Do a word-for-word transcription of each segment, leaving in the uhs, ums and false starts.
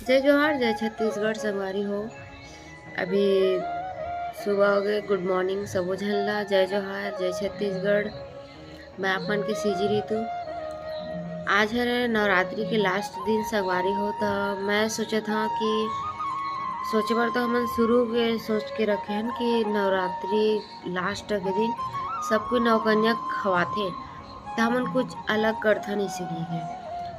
जय जोहार, जय छत्तीसगढ़ संगवारी हो। अभी सुबह हो गए। Good morning सबो झन ला। जय जोहार, जय छत्तीसगढ़। मैं आप मन के सीजी रितु। आज हरे नवरात्रि के last दिन संगवारी हो, त मैं सोचत हव कि सोचे बर तो हमन शुरू के सोच के रखे हन कि नवरात्रि last के दिन सब कोई नवकन्या खवाथे, त हमन कुछ अलग करथन इसी के।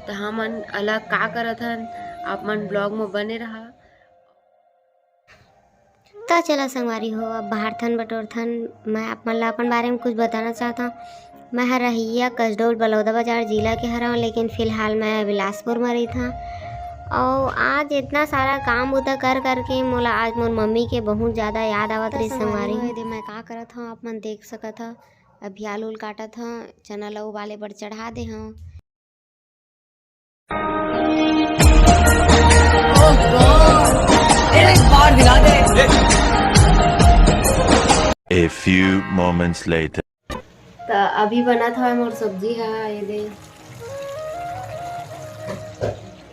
त हमन अलग का करत हन, आप मन vlog में बने रहा। त चला संगवारी हो, अब बहारथन बटोरथन। मैं आप मन ला अपन बारे में कुछ बताना चाहत हव। मैं ह रहइया कसडोल बलौदा बाजार जिला के हरव, लेकिन फिलहाल मैं बिलासपुर में रहिथव। अउ आज इतना सारा काम बुता कर करके मोला आज मोर मम्मी के बहुत ज्यादा याद आवत रही संगवारी हो। एदे मैं का करत हव, आप मन देख सकत हव। अभी आलू उल काटत हव, चना ला उबाले बर चढ़ा दे हव। A few moments later. त अभी बनत हवय मोर सब्जी ह, ये दे।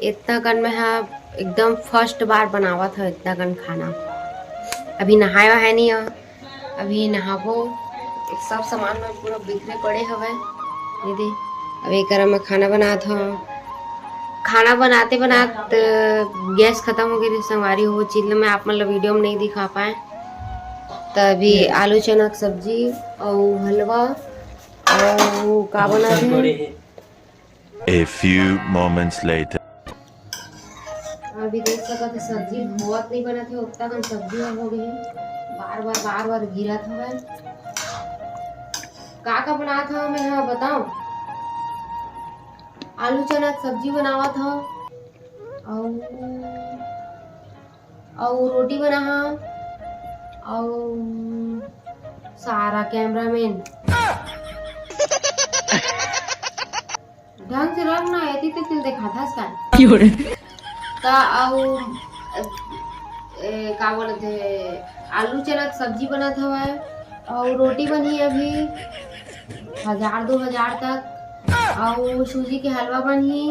इतना कन मैं ह एकदम first बार बनावत हव इतना कन खाना। अभी नहाए वहाए नहीं हव, अभी नहाबो। सब सामान मन पूरा बिखरे पड़े हवय। ये दे, अब एकरा मैं खाना बनात हव। खाना बनाते बनात गैस खत्म हो गए संगवारी हो, चिल्ला मैं आप मन ला वीडियो में नहीं दिखा पाए। त अभी आलू चना के सब्जी अउ हलवा अउ का बनत हे? A few moments later. अभी देख सकत हे सब्जी धोवत नहीं बनत हे, ओतना कन सब्जी ह हो गए हे, बार बार बार बार गिरत हवय। का का बनात हव मैं ह बताओ? आलू चना के सब्जी बनावत हव अउ अउ रोटी बनाहा, अउ सारा cameraman। ढंग से रख ना, एती तेती ल देखाथस का? त अउ, ए, का बोलत हे, आलू चना के सब्जी बनत हवय, अउ रोटी बनही अभी हजार दो हजार तक, अउ सूजी के हलवा बनही।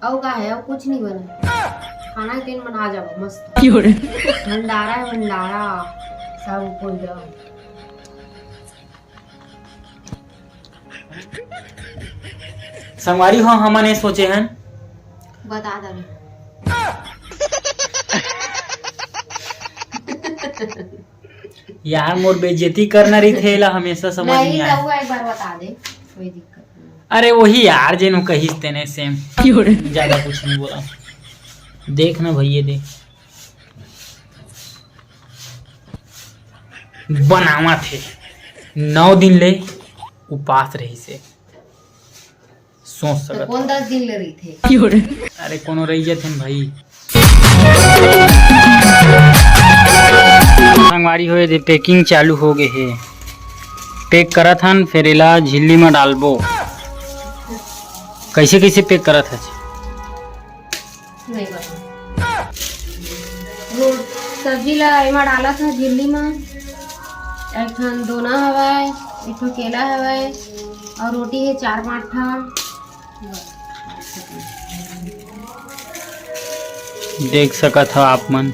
अउ का हे, अउ कुछ नहीं बने। खाना के दिन मना जाओ मस्त। भंडारा हे, भंडारा। सब कोई जाओ। संगवारी हो, हमन ये सोचे हन। बता दे। यार, मोर बेइज्जती करना रहिथे, एला हमेशा समझ नहीं नहीं आए। रहुआ, एक बार बता दे, कोई दिक्कत नहीं। अरे, वही यार, जेन कहिस तेने same। ज्यादा कुछ नहीं बोला। देख ना भैया, देख। बनावत हे, नौ दिन ले उपास रहिसे। सोच तो सकत कौन हव। दस दिन ले रहिथे? अरे कोनो रहि जाथे न भाई। संगवारी हो, ये दे packing चालू हो गए हे। Pack करत हन, फिर एला झिल्ली में डालबो। कैसे कैसे pack करत हस? नहीं पता। रोट-, सब्जी ला एमा डालत ह झिल्ली म। एक ठन दोना हवय, एक ठो केला हवय अउ रोटी हे चार पांच ठा। देख सकत ह आप मन।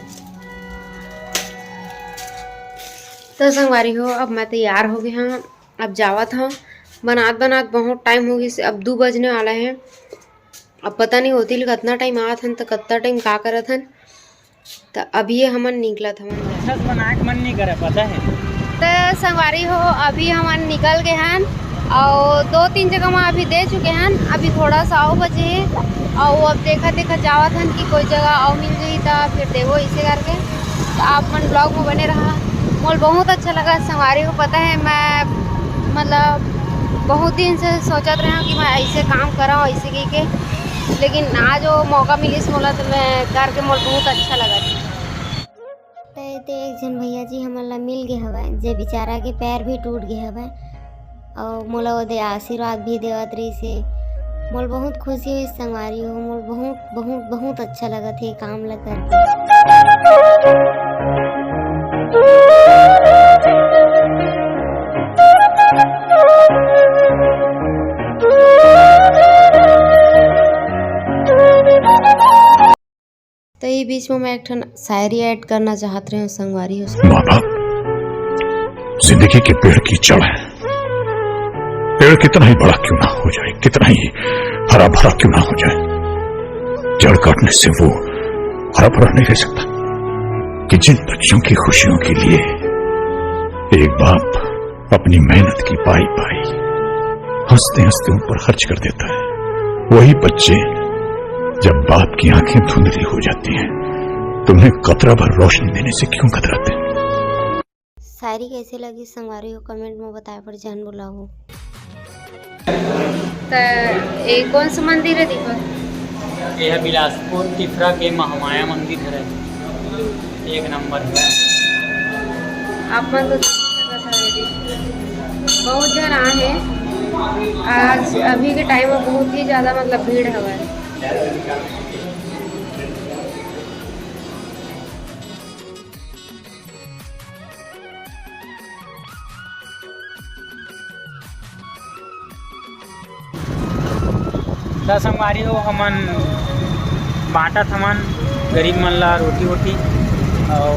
तो संगवारी हो, अब मैं तैयार हो गए हव, अब जावत हव। बनात बनात बहुत टाइम हो गइस, अब दू बजने वाला हे। अब पता नहीं होती ले कतना टाइम आवत हन, त कतना टाइम का करत हन। त अभी ये हमन निकलत हवन। राक्षस बनाए के मन नहीं करे, पता है। त संगवारी हो, अभी हमन निकल गए हन अउ दो तीन जगह म अभी दे चुके हन। अभी थोड़ा सा अउ बचे हे अउ अब देखत देखत जावत हन कि कोई जगह अउ मिल जाही त फिर देवो, इसे करके। त आप मन vlog में बने रहा। मोल बहुत अच्छा लगा संगवारी हो, पता है मैं मतलब बहुत दिन से सोचत रहे हव कि मैं ऐसे काम करव, ऐसे कह के, लेकिन आज वो मौका मिलिस मोला, तो मैं करके मोला बहुत अच्छा लगा। ते, ते एक झन भैया जी हमन ला मिल गए हवय, जे बेचारा के पैर भी टूट गए हवय, अउ मोला ओदे आशीर्वाद भी देवत रहिस हे। मोला बहुत खुशी होइस संगवारी हो, मोला बहुत, बहुत, बहुत अच्छा लगत हे काम ला करके। बीच में मैं एक ठन शायरी ऐड करना चाहत रहे हूँ संगवारी हो। माँ बाप जिंदगी के पेड़ की जड़ है। पेड़ कितना ही बड़ा क्यों ना हो जाए, कितना ही हरा भरा क्यों ना हो जाए, जड़ काटने से वो हरा भरा नहीं रह सकता। कि जिन बच्चों की खुशियों के लिए एक बाप अपनी मेहनत की पाई पाई हंसते हंसते उन पर खर्च कर देता है, वही बच्चे जब बाप की आंखें धुंधली हो जाती हैं, तो उन्हें कतरा भर रोशनी देने से क्यों कतराते हैं? शायरी कैसे लगी संगवारी हो, कमेंट में बताए पर जहन बुलाओ। तो ये कौन सा मंदिर है दीपक? ये है बिलासपुर टिफरा के महामाया मंदिर है, एक नंबर है। आप मन तो देख सकत हव, ये देख, बहुत जन आए हैं आज। अभी के टाइम में बहुत ही ज्यादा, मतलब, भीड़ हवय। त संगवारी हो, हमन बांटत हमन गरीब मन ला रोटी वोटी, अउ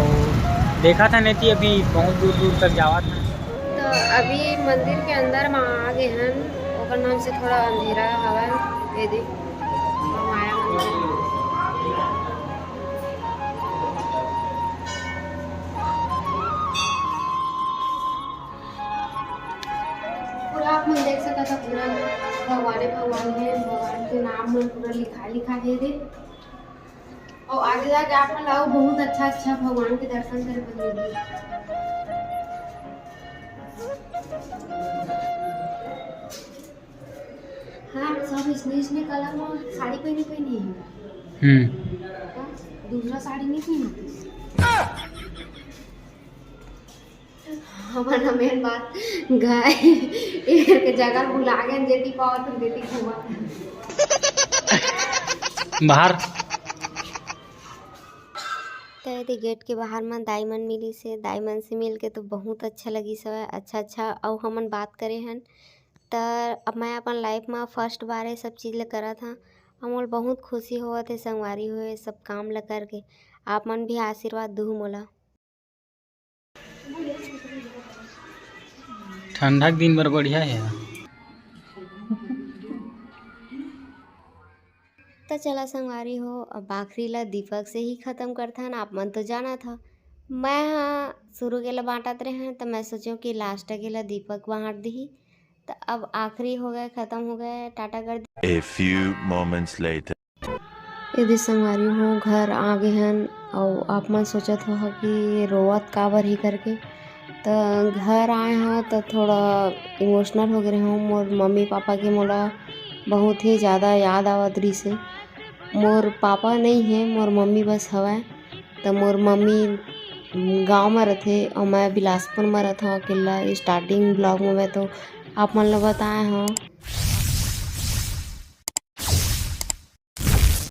देखत हन एती अभी बहुत दूर दूर तक जावत हन। तो अभी मंदिर के अंदर म आ गे हन, ओकर नाम से थोड़ा अंधेरा हवय। ये देख, माया मंदिर। पूरा आप मन देख सकत ह, पूरा भगवाने भगवान हे, भगवान के नाम मन पूरा लिखा लिखा हे रे। अउ आगे जाके आप मन ला अउ बहुत अच्छा अच्छा भगवान के दर्शन करे बर मिलही। हाँ, सब इसने इसने कलर में साड़ी पहनी पहनी है। हम्म। हाँ, दूसरा साड़ी नहीं पहनी। हमर ना मेन बात घर के जगह भुला गए, जेती पावत हम जेती घूमत। बाहर। त एदे गेट के बाहर म दाई मन मिलिस हे। दाई मन से मिल के तो बहुत अच्छा लगिस हवय, अच्छा अच्छा। अउ हमन बात करे हन, त अब मैं अपन लाइफ म फर्स्ट बार ये सब चीज ल करत हं। अउ मोला बहुत खुशी होवत हे संगवारी हो, ये सब काम ल करके। आप मन भी आशीर्वाद दुहू मोला। ठंडा के दिन बर बढ़िया हे। त चला संगवारी हो, अब आखिरी ला दीपक से ही खत्म करथन। आप मन तो जानत ह, मैं ह शुरू के ला बांटत रहें, त मैं सोचेंव कि लास्ट के ला दीपक बांट दिही। त अब आखिरी हो गए, खत्म हो गए, टाटा कर दी। A few moments later. एदे संगवारी हो, घर आ गे हन, अउ आप मन सोचत हो कि रोवत काबर ही करके। त घर आए हव त थोड़ा इमोशनल हो गे रहेंव। मोर मम्मी पापा के मोला बहुत ही ज़्यादा याद आवत रिहिस हे। मोर पापा नइ हे, मोर मम्मी बस हवय। त मोर मम्मी गाँव म रथे अउ मैं बिलासपुर म रथंव अकेल्ला। स्टार्टिंग ब्लॉग म मैं तो आप मन ल बताए हव।